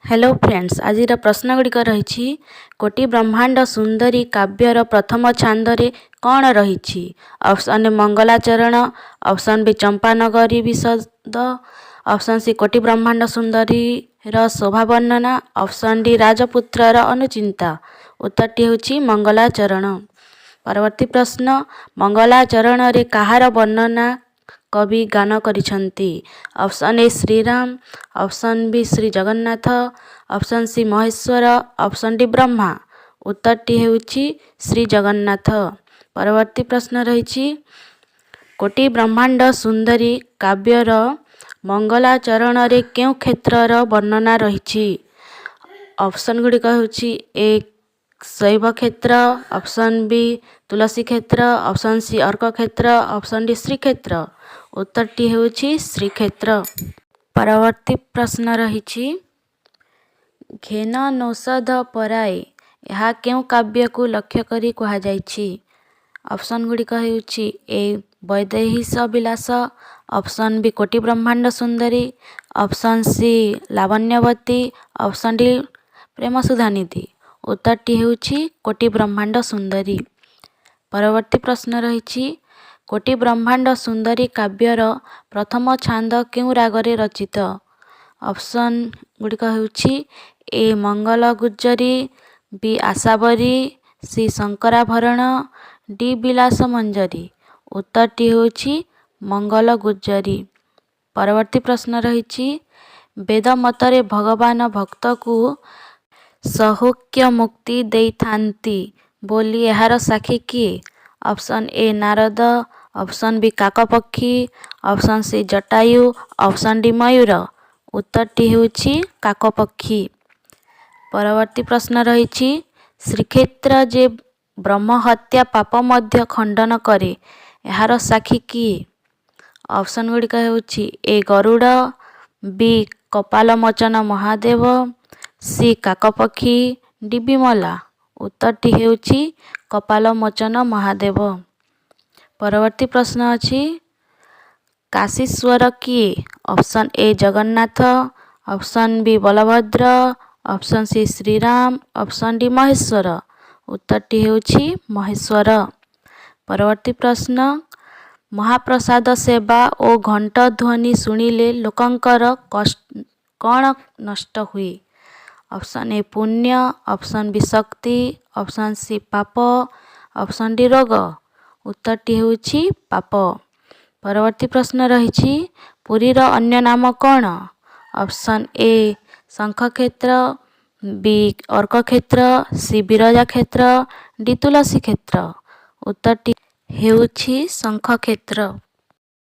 Hello friends, ଆଜିର ପ୍ରଶ୍ନ ଗୁଡ଼ିକ ରହିଛି: କୋଟି ବ୍ରହ୍ମାଣ୍ଡ ସୁନ୍ଦରୀ କାବ୍ୟର ପ୍ରଥମ ଛାନ୍ଦରେ କ'ଣ ରହିଛି? ଅପସନ୍ ଏ ମଙ୍ଗଳାଚରଣ, ଅପସନ୍ ବି ଚମ୍ପାନଗରୀ ବିଷଦ, ଅପସନ୍ ସି କୋଟି ବ୍ରହ୍ମାଣ୍ଡ ସୁନ୍ଦରୀର ଶୋଭା ବର୍ଣ୍ଣନା, ଅପସନ୍ ଡି ରାଜପୁତ୍ରର ଅନୁଚିନ୍ତା। ଉତ୍ତରଟି ହେଉଛି ମଙ୍ଗଳାଚରଣ। ପରବର୍ତ୍ତୀ ପ୍ରଶ୍ନ, ମଙ୍ଗଳାଚରଣରେ କାହାର ବର୍ଣ୍ଣନା କବି ଗାନ କରିଛନ୍ତି? Option A Shriram, option B Shri Jagannath, option C Maheshwar, option D Brahma. ଉତ୍ତରଟି ହେଉଛି ଶ୍ରୀ ଜଗନ୍ନାଥ। ପରବର୍ତ୍ତୀ ପ୍ରଶ୍ନ ରହିଛି, କୋଟି ବ୍ରହ୍ମାଣ୍ଡ ସୁନ୍ଦରୀ କାବ୍ୟର ମଙ୍ଗଳାଚରଣରେ କେଉଁ କ୍ଷେତ୍ରର ବର୍ଣ୍ଣନା ରହିଛି? ଅପସନ୍ ଗୁଡ଼ିକ ହେଉଛି ଏ ଶୈବ କ୍ଷେତ୍ର, ଅପସନ୍ ବି ତୁଳସୀ କ୍ଷେତ୍ର, ଅପସନ୍ ସି ଅର୍କ କ୍ଷେତ୍ର, ଅପସନ୍ ଡି ଶ୍ରୀକ୍ଷେତ୍ର। ଉତ୍ତରଟି ହେଉଛି ଶ୍ରୀକ୍ଷେତ୍ର। ପରବର୍ତ୍ତୀ ପ୍ରଶ୍ନ ରହିଛି, ଘେନ ନୌଷଧ ପରାଏ, ଏହା କେଉଁ କାବ୍ୟକୁ ଲକ୍ଷ୍ୟ କରି କୁହାଯାଇଛି? ଅପସନ୍ ଗୁଡ଼ିକ ହେଉଛି ଏ ବୈଦେହୀଶ ବିଳାସ, ଅପସନ୍ ବି କୋଟି ବ୍ରହ୍ମାଣ୍ଡ ସୁନ୍ଦରୀ, ଅପସନ୍ ସି ଲାବଣ୍ୟବତୀ, ଅପସନ୍ ଡି ପ୍ରେମସୁଧାନିଧି। ଉତ୍ତରଟି ହେଉଛି କୋଟି ବ୍ରହ୍ମାଣ୍ଡ ସୁନ୍ଦରୀ। ପରବର୍ତ୍ତୀ ପ୍ରଶ୍ନ ରହିଛି, କୋଟି ବ୍ରହ୍ମାଣ୍ଡ ସୁନ୍ଦରୀ କାବ୍ୟର ପ୍ରଥମ ଛାନ୍ଦ କେଉଁ ରାଗରେ ରଚିତ? ଅପସନ୍ ଗୁଡ଼ିକ ହେଉଛି ଏ ମଙ୍ଗଳ ଗୁଜ୍ଜରୀ, ବି ଆଶାବରୀ, ସି ଶଙ୍କରାଭରଣ, ଡି ବିଳାସ ମଞ୍ଜରୀ। ଉତ୍ତରଟି ହେଉଛି ମଙ୍ଗଳ ଗୁଜ୍ଜରୀ। ପରବର୍ତ୍ତୀ ପ୍ରଶ୍ନ ରହିଛି, ବେଦ ମତରେ ଭଗବାନ ଭକ୍ତକୁ ସାଲୋକ୍ୟ ମୁକ୍ତି ଦେଇଥାନ୍ତି ବୋଲି ଏହାର ସାକ୍ଷୀ କିଏ? Option A Narada, option B କାକପକ୍ଷୀ, option C Jatayu, option D ମୟୂର। ଉତ୍ତରଟି ହେଉଛି କାକପକ୍ଷୀ। ପରବର୍ତ୍ତୀ ପ୍ରଶ୍ନ ରହିଛି, ଶ୍ରୀକ୍ଷେତ୍ର ଯେ ବ୍ରହ୍ମହତ୍ୟା ପାପ ମଧ୍ୟ ଖଣ୍ଡନ କରେ, ଏହାର ସାକ୍ଷୀ କିଏ? ଅପସନ୍ ଗୁଡ଼ିକ ହେଉଛି A Garuda, B Kapalamochana Mahadev, C କାକପକ୍ଷୀ, ଡି ବିମଳା। ଉତ୍ତରଟି ହେଉଛି କପାଳମୋଚନ ମହାଦେବ। ପରବର୍ତ୍ତୀ ପ୍ରଶ୍ନ ଅଛି, କାଶୀଶ୍ୱର କିଏ? Option A Jagannath, option B Balabhadra, option C Shriram, option D Maheshwar. ଉତ୍ତରଟି ହେଉଛି ମହେଶ୍ୱର। ପରବର୍ତ୍ତୀ ପ୍ରଶ୍ନ, ମହାପ୍ରସାଦ ସେବା ଓ ଘଣ୍ଟ ଧ୍ୱନି ଶୁଣିଲେ ଲୋକଙ୍କର କ'ଣ ନଷ୍ଟ ହୁଏ? ଅପସନ୍ ଏ ପୁଣ୍ୟ, ଅପସନ୍ ବି ଶକ୍ତି, ଅପସନ୍ ସି ପାପ, ଅପସନ୍ ଡି ରୋଗ। ଉତ୍ତରଟି ହେଉଛି ପାପ। ପରବର୍ତ୍ତୀ ପ୍ରଶ୍ନ ରହିଛି, ପୁରୀର ଅନ୍ୟ ନାମ କ'ଣ? Option A Shankhakshetra, B Arkakshetra, C Biraja Kshetra, D ତୁଳସୀ କ୍ଷେତ୍ର। ଉତ୍ତରଟି ହେଉଛି ଶଙ୍ଖକ୍ଷେତ୍ର।